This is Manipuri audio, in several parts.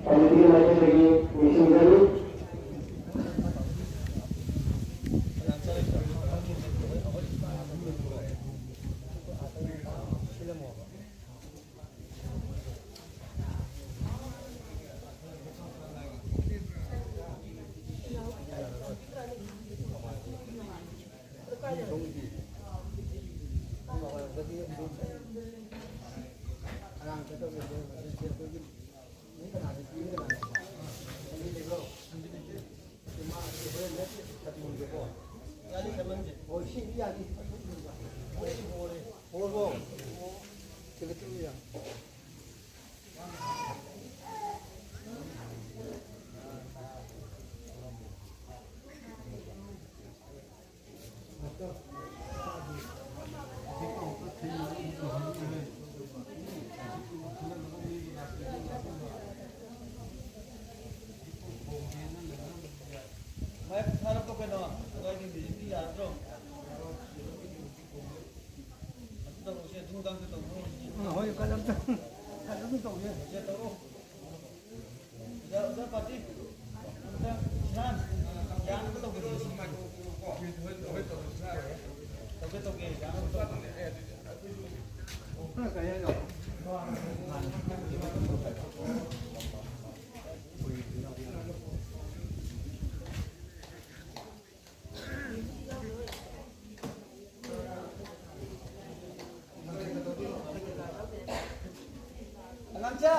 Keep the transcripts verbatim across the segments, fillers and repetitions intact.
ꯀꯃꯤꯇꯤꯒꯤ ꯃꯥꯏꯀꯩꯗꯒꯤ ꯅꯤꯡꯁꯤꯡꯖꯔꯤ꯫ ꯃꯥꯏꯛ ꯊꯥꯔꯛꯄ ꯀꯩꯅꯣ? ꯑꯗꯨꯋꯥꯏꯒꯤ ꯃ꯭ꯌꯨꯖꯤꯛꯇꯤ ꯌꯥꯔꯗ꯭ꯔꯣ? ꯑꯗꯨ ꯇꯧꯔꯁꯦ, ꯑꯗꯨ ꯃꯇꯥꯡꯗ ꯇꯧꯔꯁꯦ꯫ ꯎꯝ, ꯍꯣꯏ, ꯀꯩꯅꯣꯝꯇ, ꯀꯩꯅꯣꯝꯇ ꯇꯧꯒꯦ꯫ ꯁꯦ, ꯇꯧꯔꯣ꯫ ꯑꯣꯖꯥ, ꯑꯣꯖꯥ ꯄꯥꯔꯇꯤ꯫ ꯑꯝꯇ ꯏꯁꯥꯟ, ꯌꯥꯅꯕ ꯇꯧꯕꯤꯔꯣ꯫ ꯇꯧꯒꯦ, ꯇꯧꯒꯦ, ꯌꯥꯅꯕ ꯇꯧꯒꯦ꯫ ꯑꯉꯥꯡꯆꯥ!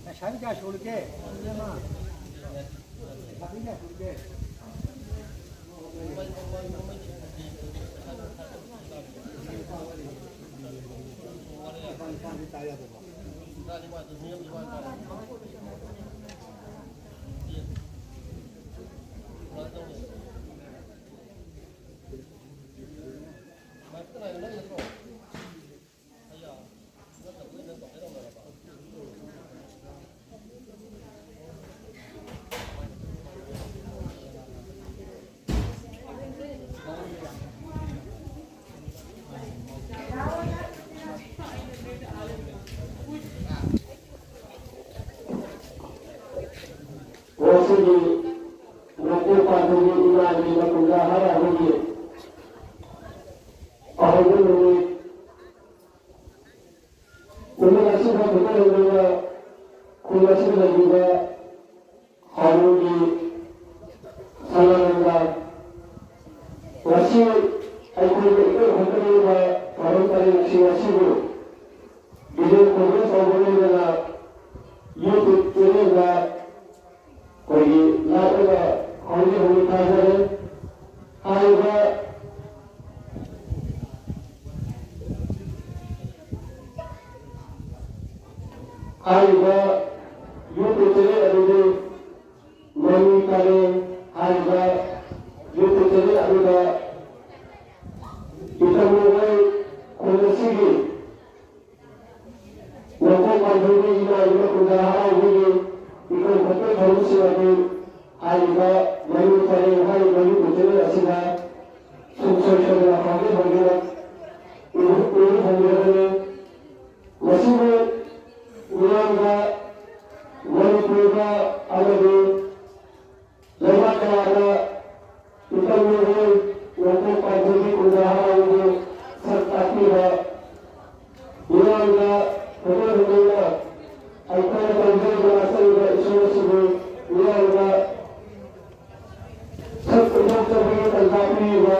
ꯄꯩꯁꯥꯗꯤ ꯀꯌꯥ ꯁꯨꯔꯒꯦ? ꯄꯩꯁꯥꯗꯤ ꯀꯌꯥ ꯁꯨꯔꯒꯦ? ꯉꯁꯤꯒꯤ ꯃꯇꯦꯡ ꯄꯥꯡꯕꯒꯤ ꯏꯃꯥꯒꯤ ꯃꯇꯨꯡꯗ ꯍꯔꯥꯎꯕꯒꯤ ꯑꯍꯧꯕ ꯅꯨꯃꯤꯠ, ꯅꯨꯃꯤꯠ ꯑꯁꯤꯗ ꯈꯨꯗꯝ ꯑꯣꯏꯅ ꯈꯨꯜ ꯑꯁꯤꯗ ꯂꯩꯔꯤꯕ ꯍꯥꯎꯅꯒꯤ ꯁꯅꯥꯅꯟꯗ, ꯉꯁꯤ ꯑꯩꯈꯣꯏꯅ ꯏꯀꯣꯏ ꯈꯨꯝꯅꯔꯤꯕ ꯊꯧꯔꯝ ꯄꯔꯦꯡꯁꯤꯡ ꯑꯁꯤꯕꯨ video coverage ꯇꯧꯕ ꯂꯣꯏꯅꯅ YouTube channelꯗ ꯑꯩꯈꯣꯏꯒꯤ live ꯑꯣꯏꯅ ꯍꯧꯖꯤꯛ ꯍꯧꯖꯤꯛ ꯊꯥꯖꯔꯦ꯫ ꯍꯥꯏꯔꯤꯕ ꯍꯥꯏꯔꯤꯕ YouTube channel ꯑꯗꯨꯗꯤ ꯃꯃꯤ ꯄꯔꯦꯡ ꯍꯥꯏꯔꯤꯕ YouTube channel ꯑꯗꯨꯗ ꯏꯊꯝ ꯃꯈꯣꯏ ꯈꯨꯜ ꯑꯁꯤꯒꯤ ꯅꯣꯡꯄꯣꯛ ꯄꯥꯟꯊꯣꯏꯕꯤ ꯏꯃꯥ ꯏꯕ ꯈꯨꯟꯗꯥ ꯍꯔꯥꯎꯕꯒꯤ ꯏꯀꯣꯟ ꯈꯣꯠꯄ ꯊꯧꯔꯝꯁꯤꯡ ꯑꯗꯨ ꯍꯥꯏꯔꯤꯕ ꯃꯃꯤ ꯄꯔꯦꯡ ꯍꯥꯏꯔꯤꯕ YouTube channel ꯑꯁꯤꯗ ꯁꯨꯡꯁꯣꯏ ꯁꯣꯏꯗꯅ ꯐꯪꯕꯤꯔꯣꯏꯗꯅ ꯎꯕ ꯐꯪꯖꯕꯅꯤ꯫ ꯃꯁꯤꯕꯨ ꯃꯤꯌꯥꯝꯗ, ꯃꯅꯤꯄꯨꯔꯗ ꯑꯃꯗꯤ ꯂꯩꯕꯥꯛ ꯀꯌꯥꯗ ꯏꯇꯝ ꯃꯤꯑꯣꯏ ꯅꯣꯡꯄꯣꯛ ꯄꯥꯟꯊꯣꯏꯕꯤ ꯈꯨꯟꯗꯥ ꯍꯔꯥꯎꯕꯕꯨ ꯁꯛ ꯇꯥꯛꯄꯤꯕ ꯃꯤꯌꯥꯝꯗ ꯍꯨꯟꯗꯣꯛ ꯍꯨꯟꯗꯣꯛꯅ ꯑꯩꯈꯣꯏꯅ ꯇꯧꯖꯔꯤꯕ ꯂꯥꯠꯆꯔꯤꯕ ꯏꯁꯣꯔ ꯑꯁꯤꯕꯨ ꯃꯤꯌꯥꯝꯗ ꯁꯛ ꯎꯠꯊꯣꯛꯆꯕꯒꯤ ꯇꯟꯖꯥ ꯄꯤꯔꯤꯕ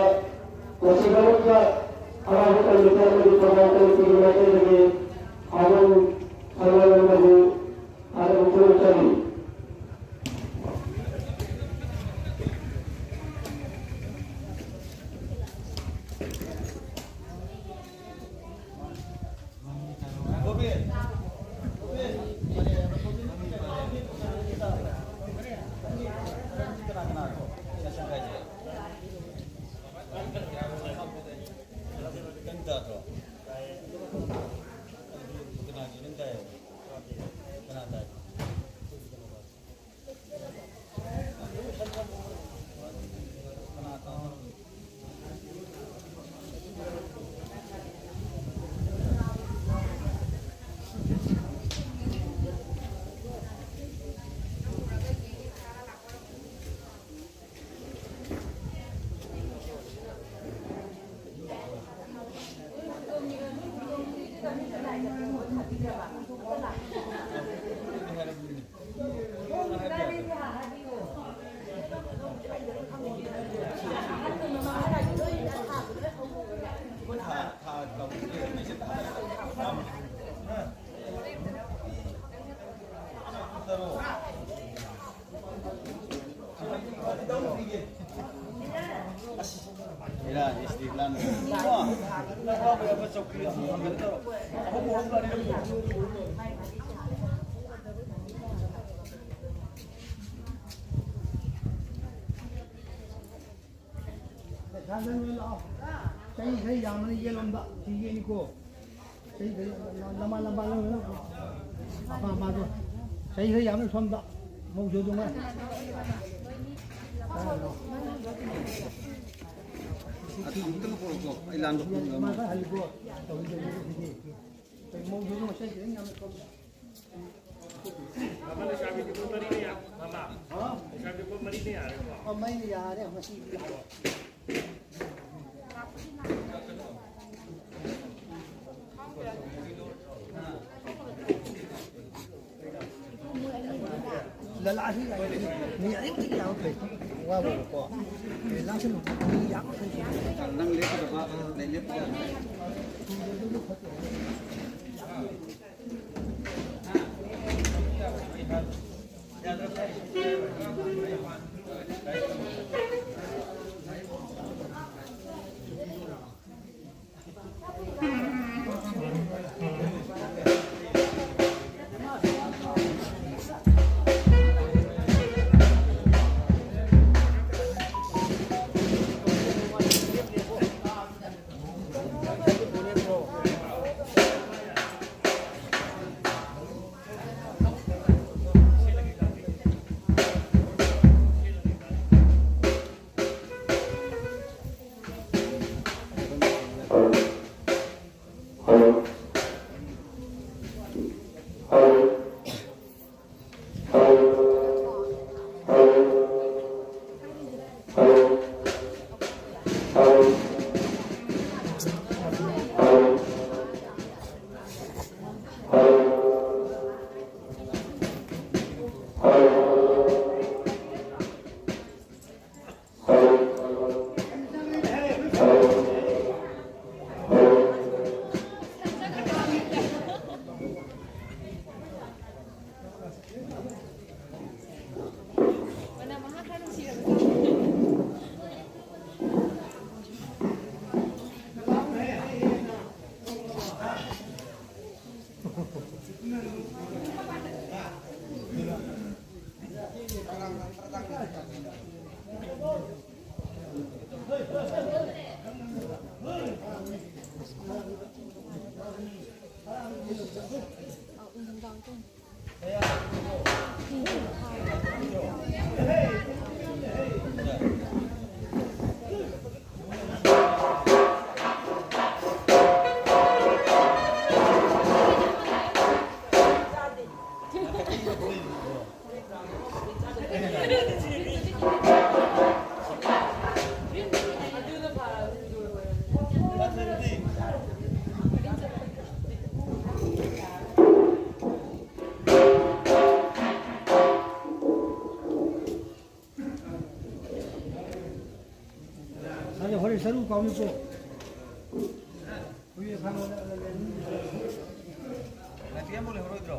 ꯆꯍꯤ ꯈꯔ ꯌꯥꯝꯕꯅ ꯌꯦꯜꯂꯣꯝꯗ ꯁꯤ ꯌꯦꯡꯅꯤꯀꯣ꯫ ꯆꯍꯤ ꯈꯔ ꯂꯝꯕꯥ ꯂꯝꯕꯥ ꯂꯝꯕꯥ ꯃꯄꯥ ꯃꯄꯥꯗꯣ ꯆꯍꯤ ꯈꯔ ꯌꯥꯝꯕꯅ ꯁꯣꯝꯗ ꯃꯧꯁꯨ ꯑꯗꯨꯉꯥꯏ꯫ ꯑꯗꯨ ꯑꯃꯨꯛꯇꯪ ꯄꯨꯔꯛꯎꯀꯣ, ꯑꯩ ꯂꯥꯡꯕ ꯄꯨꯡ ꯑꯃ꯫ ꯃꯥ ꯈꯔ ꯍꯜꯂꯤꯀꯣ꯫ ꯇꯧꯔꯤꯗꯣ ꯁꯤꯗꯤ꯫ ꯃꯧꯁꯨ ꯑꯗꯨꯝ ꯉꯁꯥꯏ ꯈꯤꯇꯪ ꯌꯥꯝꯅ ꯁꯣꯝꯗ꯫ ꯃꯃꯥ, ꯂꯩꯁꯥꯕꯤꯗꯤ ꯄꯨꯡ ꯃꯔꯤꯅ ꯌꯥ-, ꯃꯃꯥ, ꯍꯥ? ꯂꯩꯁꯥꯕꯤꯗꯤ ꯄꯨꯡ ꯃꯔꯤꯅ ꯌꯥꯔꯦꯀꯣ? ꯑ, ꯃꯔꯤꯅ ꯌꯥꯔꯦ ꯉꯁꯤꯗꯤ꯫ ꯂꯂꯥꯁꯨ ꯌꯥꯏ꯫ ꯃꯤ ꯑꯅꯤꯃꯛꯇꯤ ꯌꯥꯝ ꯐꯩ꯫ ꯋꯥꯕꯀꯣ꯫ ꯑꯦ, ꯂꯥꯡꯁꯤꯜꯂꯨ꯫ ꯃꯤ ꯌꯥꯝ ꯐꯩ꯫ ꯅꯪ ꯂꯦꯞꯀꯗꯕ, ꯂꯩ ꯂꯦꯞꯄ ꯌꯥꯗꯦ꯫ ꯑꯗꯣ ꯍꯣꯔꯦꯟ ꯁꯔꯨ ꯀꯥꯎꯅꯤꯀꯣ꯫ ꯃꯥꯏꯕꯤ ꯑꯃꯕꯨ ꯂꯩꯍꯧꯔꯣꯏꯗ꯭ꯔꯣ?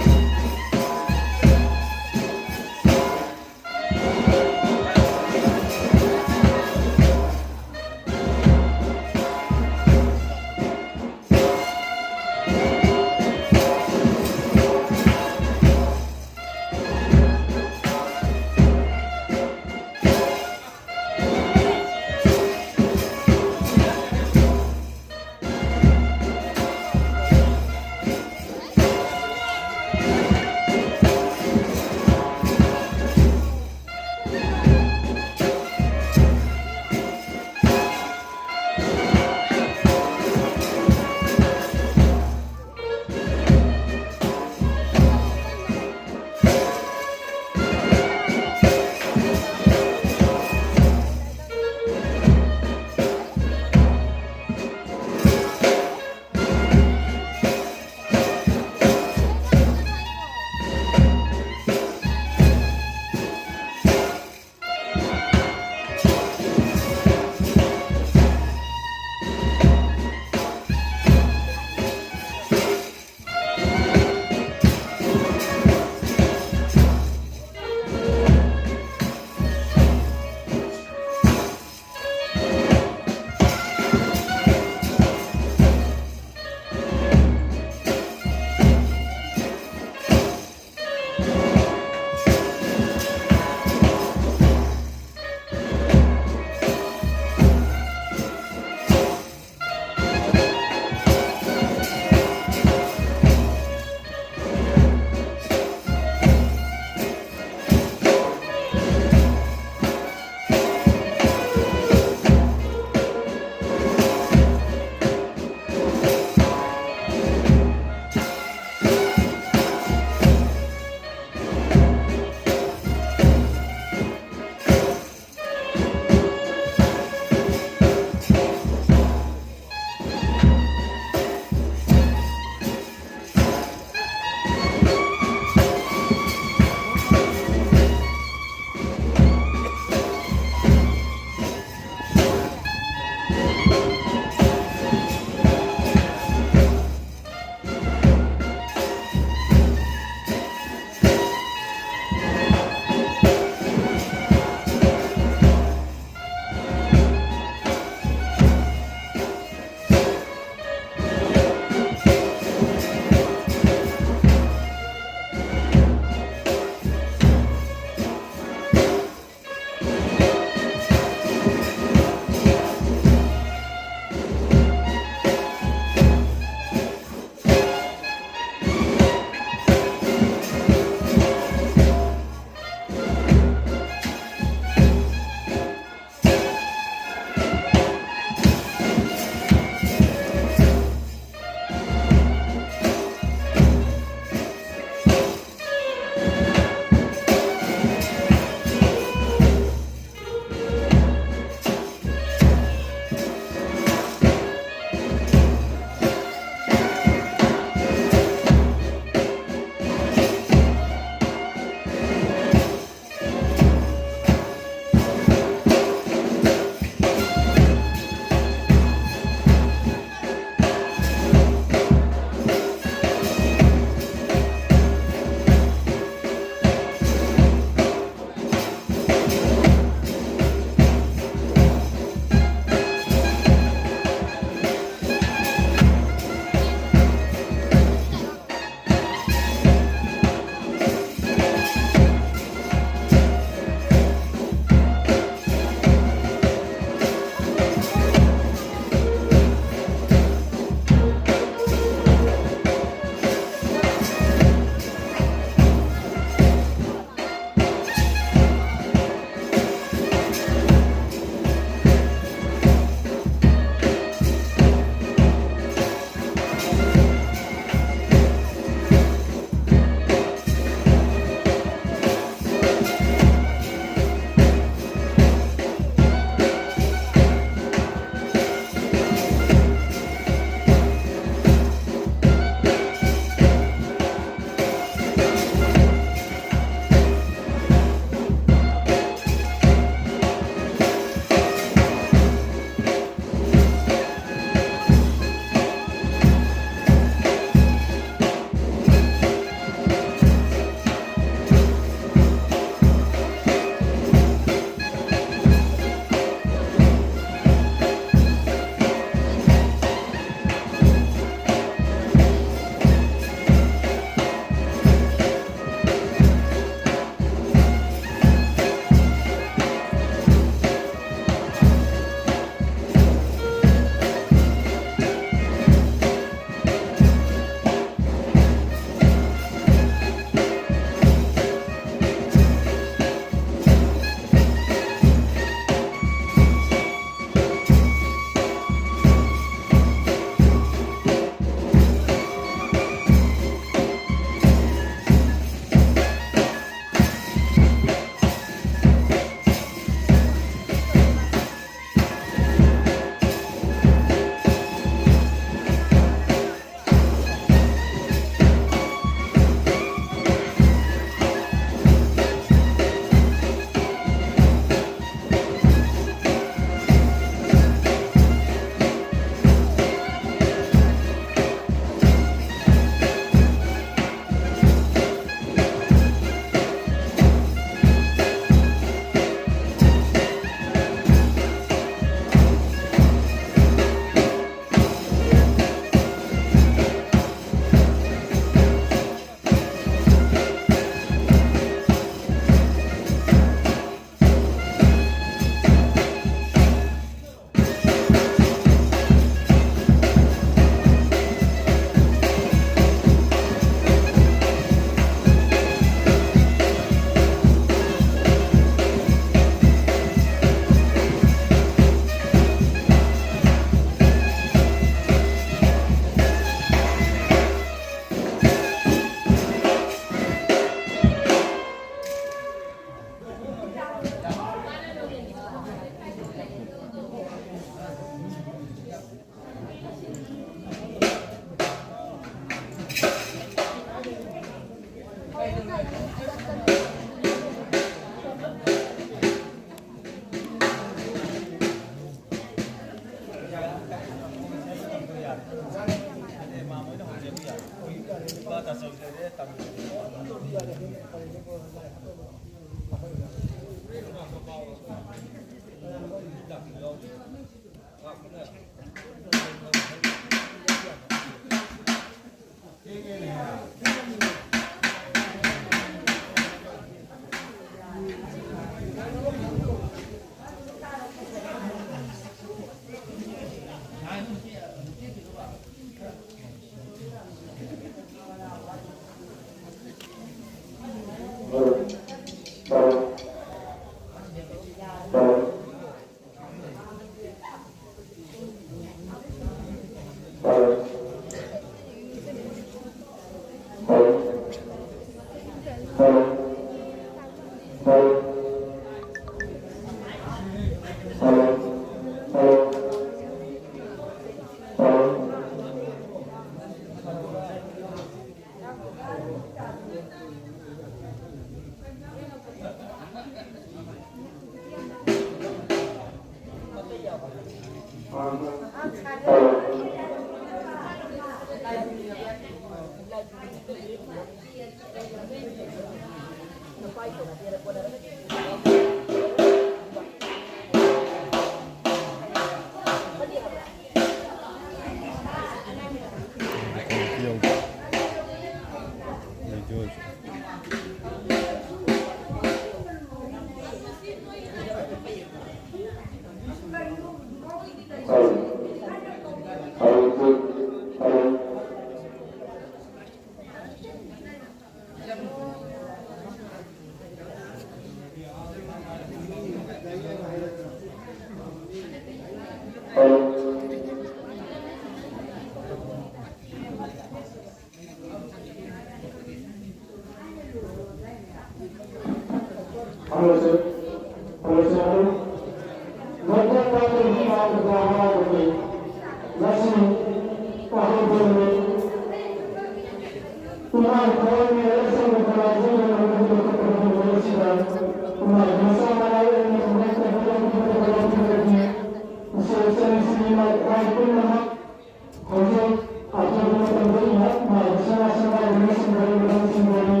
ꯍꯧꯖꯤꯛ ꯑꯊꯨꯕ ꯃꯇꯝꯗ ꯑꯩꯅ ꯃꯥꯒꯤ ꯁꯅꯥ ꯁꯅꯥꯒꯤ ꯃꯤꯁꯤꯡꯗ ꯂꯩꯕꯁꯤꯡꯗꯒꯤ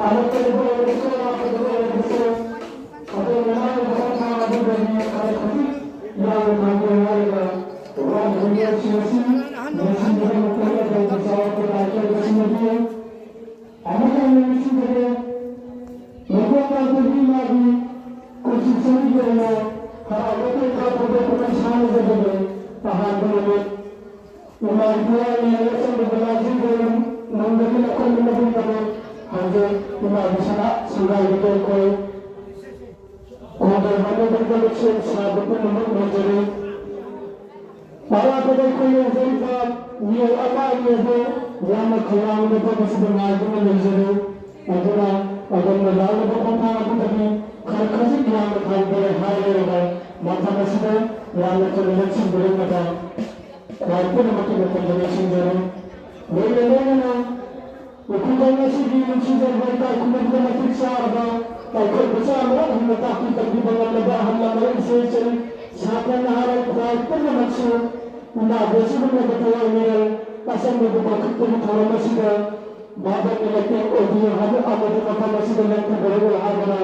ꯍꯜꯂꯛꯀꯗꯕ ꯑꯣꯏꯔꯕꯁꯨ, ꯂꯥꯛꯀꯗꯕ ꯑꯣꯏꯔꯕꯁꯨ, ꯑꯗꯣꯝꯅ ꯂꯥꯛꯂꯤꯕ ꯈꯣꯡꯊꯥꯡ ꯑꯗꯨꯗꯒꯤ ꯈꯔ ꯈꯖꯤꯛ ꯌꯥꯝꯅ ꯊꯥꯡꯒꯦ ꯍꯥꯏꯔꯒ ꯋꯥꯔꯤꯕ ꯃꯤꯑꯣꯏꯁꯤꯡ ꯑꯁꯤ ꯌꯦꯡꯁꯤꯟꯕꯗ ꯃꯈꯣꯏ ꯑꯗꯣꯝꯒꯤ ꯆꯥꯎꯔꯛꯄ ꯂꯥꯏꯀꯣꯏꯕ ꯁꯤꯟꯅꯕꯤꯌꯨ꯫ ꯑꯃꯨꯛ ꯍꯟꯅ ꯅꯤꯡꯁꯤꯡꯖꯒꯦ, ꯃꯈꯣꯡ ꯄꯥꯟꯕꯒꯤ ꯃꯥꯒꯤ ꯀꯣꯟꯁꯇꯤꯇ꯭ꯌꯨꯁꯟꯒꯤ ꯑꯣꯏꯅ ꯍꯔꯥꯎꯕ ꯈꯣꯡꯊꯥꯡ ꯐꯣꯡꯗꯣꯛꯄꯒꯤ ꯁꯥꯟꯅꯖꯕꯗ ꯑꯍꯥꯟꯕ ꯅꯨꯃꯤꯠ꯫ ꯏꯃꯥ ꯏꯄꯥ ꯏꯅꯦ ꯑꯆꯝꯕ ꯕꯂꯥꯖꯤꯕꯨ ꯅꯨꯡꯗꯒꯤ ꯂꯧꯈꯠꯅꯕꯒꯨꯝꯕꯗ ꯍꯧꯖꯤꯛ ꯏꯃꯥꯒꯤ ꯁꯅꯥ ꯁꯪꯒꯥꯏꯒꯤ ꯇꯣꯡꯈꯣꯜ ꯈꯣꯡꯗꯣꯏ ꯍꯣꯠꯅꯕꯒꯤꯗꯃꯛ ꯁꯦꯝ ꯁꯥꯕ ꯄꯨꯝꯅꯃꯛ ꯂꯣꯏꯖꯔꯦ꯫ ꯑꯔꯥꯞꯄꯗ ꯑꯩꯈꯣꯏ ꯌꯦꯡꯖꯔꯤꯕ ꯃꯤꯑꯣꯏ ꯑꯃ ꯑꯅꯤ ꯑꯗꯨ ꯌꯥꯝꯅ ꯈꯧꯔꯥꯡꯅ ꯃꯐꯝ ꯑꯁꯤꯗ ꯉꯥꯏꯗꯨꯅ ꯂꯩꯖꯔꯦ꯫ ꯑꯗꯨꯅ ꯑꯗꯣꯝꯅ ꯂꯥꯛꯂꯤꯕ ꯈꯣꯡꯊꯥꯡ ꯑꯗꯨꯗꯒꯤ ꯈꯔ ꯈꯖꯤꯛ ꯌꯥꯝꯅ ꯊꯥꯡꯊꯔꯦ ꯍꯥꯏꯔꯒ ꯃꯐꯝ ꯑꯁꯤꯗ ꯌꯥꯝꯅ ꯊꯨꯅ ꯂꯦꯡꯁꯤꯟꯕꯤꯔꯛꯅꯕ ꯈ꯭ꯋꯥꯏ ꯄꯨꯝꯅꯃꯛꯀꯤ ꯃꯐꯝꯗ ꯅꯤꯡꯁꯤꯡꯖꯔꯤ꯫ ꯂꯣꯏꯅ ꯂꯣꯏꯅꯅ ꯎꯈ꯭ꯔꯨꯜ ꯑꯁꯤꯒꯤ ꯅꯨꯡꯁꯤꯖꯔꯕ ꯏꯀꯥꯏ ꯈꯨꯝꯅꯕ ꯃꯇꯤꯛ ꯆꯥꯔꯕ ꯄꯥꯏꯈꯣꯏ ꯃꯆꯥ ꯑꯃ ꯑꯣꯏꯅ ꯇꯥꯛꯄꯤ ꯇꯝꯕꯤꯕ ꯉꯝꯂꯕ ꯑꯍꯜ ꯂꯃꯟ, ꯏꯆꯦ ꯏꯆꯜ, ꯁꯥꯇ꯭ꯔ ꯅꯍꯥꯔꯣꯜ ꯈ꯭ꯋꯥꯏ ꯄꯨꯝꯅꯃꯛꯁꯨ ꯏꯃꯥꯕꯨ ꯑꯁꯤꯒꯨꯝꯂꯕ ꯊꯋꯥꯏ ꯃꯤꯔꯦꯜ ꯑꯆꯝꯕꯕꯨ ꯄꯥꯡꯊꯣꯛꯄꯒꯤ ꯊꯧꯔꯝ ꯑꯁꯤꯗ ꯚꯥꯕ ꯏꯂꯦꯛꯇ꯭ꯔꯤꯛ ꯑꯣꯏꯕꯤꯌꯨ ꯍꯥꯏꯕ ꯑꯃꯗꯤ ꯃꯐꯝ ꯑꯁꯤꯗ ꯂꯦꯞꯊꯣꯛꯄꯤꯔꯛꯎ ꯍꯥꯏꯗꯅ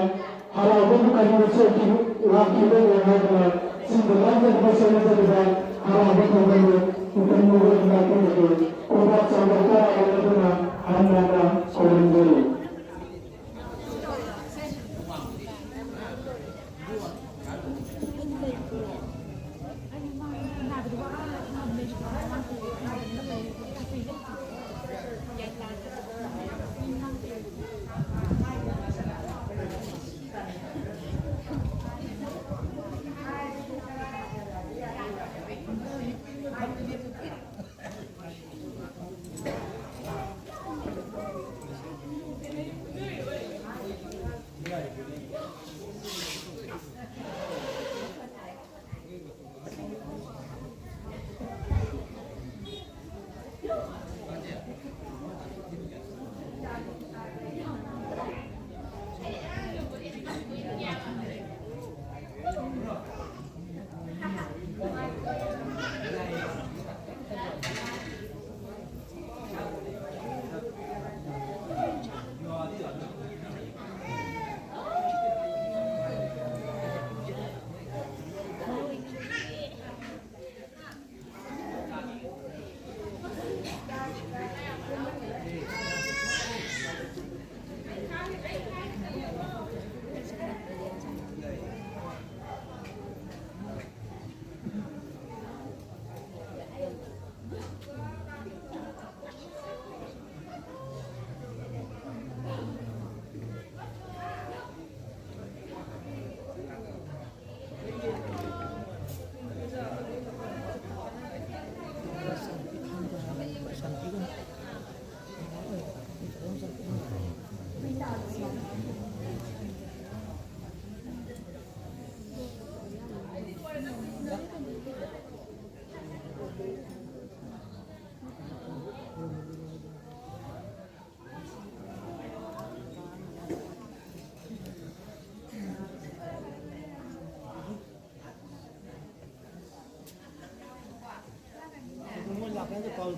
ꯍꯔꯥꯎꯕꯕꯨ ꯀꯔꯤꯅ ꯆꯣꯛꯈꯤ ꯉꯥꯛꯈꯤꯕꯅꯤ ꯍꯥꯏꯗꯨꯅ ꯁꯤꯡꯗ ꯂꯥꯟꯖꯔꯤꯕ ꯁꯣꯏꯅꯖꯔꯤꯕ ꯍꯔꯥꯎꯕ ꯊꯧꯒꯜꯂꯤ ꯏꯟꯇꯔꯅꯦꯠ ꯂꯥꯛꯄꯤꯕꯗꯨ ꯈꯨꯕꯥꯛ ꯆꯥꯎꯕ ꯀꯌꯥ ꯑꯃ ꯑꯗꯨꯅ ꯍꯟꯅ ꯍꯟꯅ ꯈꯨꯔꯨꯝꯖꯔꯤ꯫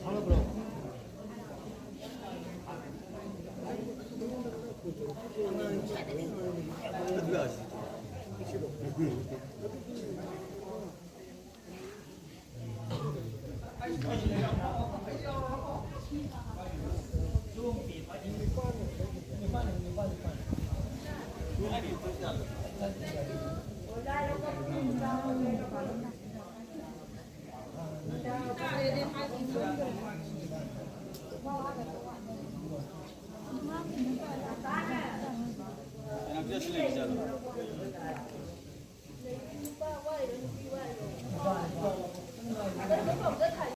ꯊꯥꯒꯠꯄ꯭ꯔꯣ?